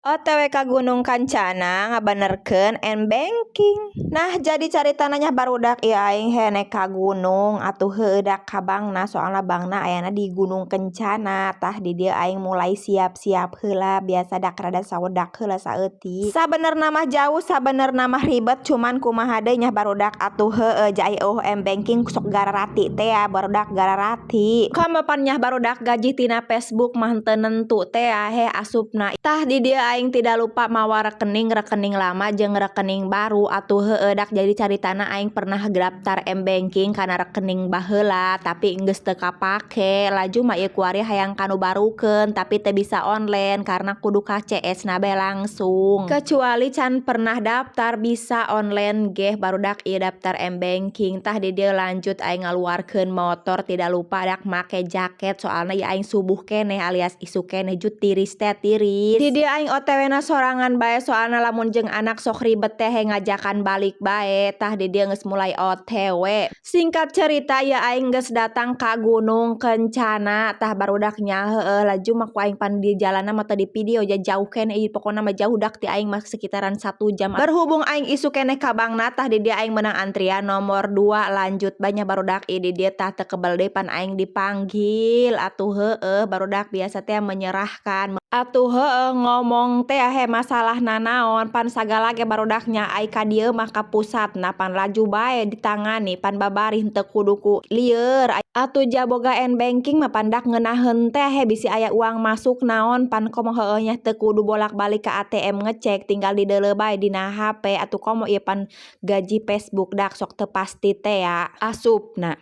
OTW ka Gunung Kancana ngabenerkeun m-banking. Nah, jadi caritana nya, barudak, ieu aing henek ka gunung atuh heueuh da ka bankna, soalna bankna ayana di Gunung Kencana. Tah, di dieu aing mulai siap-siap heula, biasa dak rada sawedak heula saeutik. Sabenerna mah jauh, sabenerna mah ribet, cuman kumaha deui nya, barudak, atuh heueuh ja euweuh m-banking sok gararati teh ya, barudak, gararati. Komo pan nya, barudak, gaji tina Facebook mah teu nentu teh ya heh asupna. Tah, di dieu aing tidak lupa mawa rekening, rekening lama jeung rekening baru atuh heueuh dak. Jadi caritana aing pernah daftar m-banking kana rekening baheula, tapi geus teu kapake. Laju mah ieu kuari hayang kanu barukeun, tapi teu bisa online karena kudu ka CS na bae langsung. Kecuali can pernah daftar bisa online geh, barudak, ieu daftar m-banking. Tah, di dieu lanjut aing ngaluarkeun motor, tidak lupa dak make jaket, soalna ieu aing subuh keneh alias isuk keneh ju tiris teh tiris. Di dieu aing OTW na sorangan bae, soalna lamun jeung anak sok ribet teh ngajakan balik bae. Tah, di dieu geus mulai OTW. Singkat cerita, ya aing geus datang ka Gunung Kencana. Tah, barudak nya, heueuh laju mah ku aing pan di jalanna mah teu di video ja, jauh keneh ieu, pokona mah jauh dak ti aing mah sekitaran 1 jam. Berhubung aing isuk keneh ka bankna, tah di dieu aing meunang antrian nomor 2. Lanjut banyak, barudak, ieu di dieu tah teu kebel deui pan aing dipanggil atuh heueuh, barudak, biasa teh menyerahkan atuh heueuh ngomong teh he masalah nanaon. Pan sagala ge, barudak nya, ai ka dieu mah ka pusatna pan laju bae ditangani, pan babari henteu kudu ku lieur. Atuh ja boga m-banking mah pan dak ngeunaheun teh he bisi aya uang masuk naon, pan komo heueuh nya teu kudu bolak-balik ka ATM ngecek, tinggal dideuleu bae dina HP. Atuh komo ieu pan gaji Facebook dak sok teu pasti teh ya asupna.